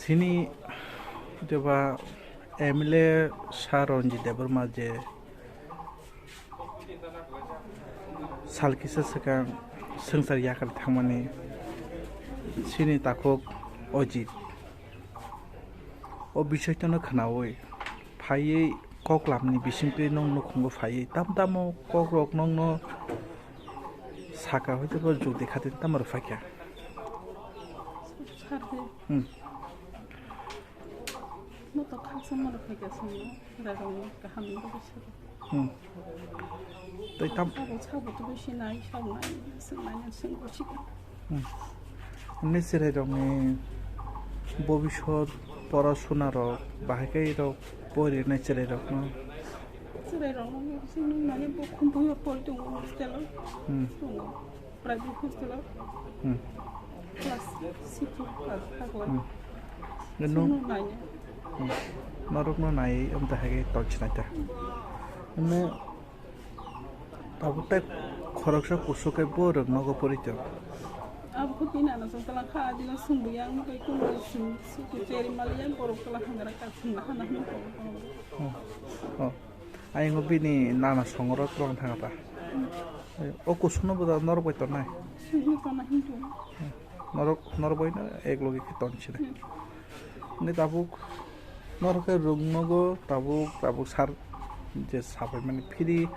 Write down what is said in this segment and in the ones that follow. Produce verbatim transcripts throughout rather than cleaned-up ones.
Chini jeba M L A Sir Ranjit Debbarma je sal kisa swkang swngchar yakarwi thangmani chini takhuk Ajit o bisingtwi no khwnawi phaiwi kok lamni bisingtwi nwng nukhungo phaiwi tam tamo kokrok nwngno saka hwnkhe bo jodi khatini tamo rw phaikha. Sir de. Hmm. No to khaksa mano khaikha songno, rairokni kahamni bagwi saka. Hmm. Tei tam- Sabo, sabo to bai sinai, sabo nai, swng nai, swng bo sika. Hmm. Hwnwi chwrairokni bobisot porasuna rok bahai khe rok porinai chwrairokno. Chwrairokno chini mane bo khumbuio pori tongo hostel o. Hmm. Tongo. Private hostel o. Hmm. Class six o ka-, kaklai. Hmm. Nung- Chwngno naina. Hmm. Norokno nai wng ta hai khe tongsinai ta. Hwnwi abo tei khoroksa kusu khe bo rwk nogo pori tong. Abo khe bini ana chwng tala kha, adino swngbo yang, nukhai kuno swng, swngbo cheri mali yang, borok tala hamjana ka swngna hana hwnwi tongo. Hmm. Oh. Ayang o bini nana songro twlang thang ta. O kusuno bo da norok bai tongnai. Sini tona hintu. Norok, norok bai no ek logi khe ton sini. Ni tabuk norok khe rung nogo tabuk, tabuk sar je sapai mani phiri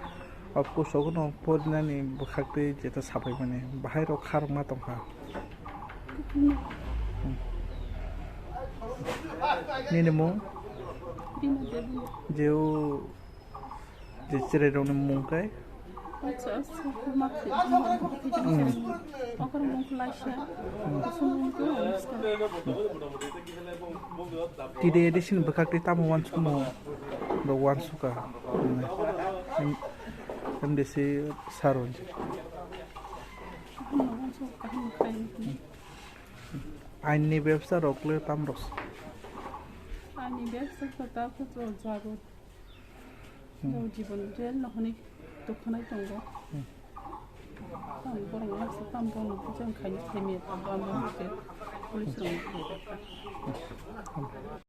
of course ogono porinani bwkhak tei jeta sapai mani bahai rok kharok ma tongkha. Nini mung? Rima Devi. Jeu Je chwrairokni mung khe? Acha, acha, ma khe, ma khe, ma khe, ma khe, okor mung khe laisa, kusum mung khe, anuska. Tide edition bwkhak tei tamo uansukmo, bo uansuka. M D C sir rok. Kaham uansuk, kaham khlai. Aini bebsa rok le tam rok. Aini bebsa khe ta khe jago. Hmm. Bo jibon jail no hwnwi tongkhanai tongo. Hmm. Tamo borok no laksa tamo borok no bujang khaini themia tongo, amo hwnkhe police rok no thumwi rwkha.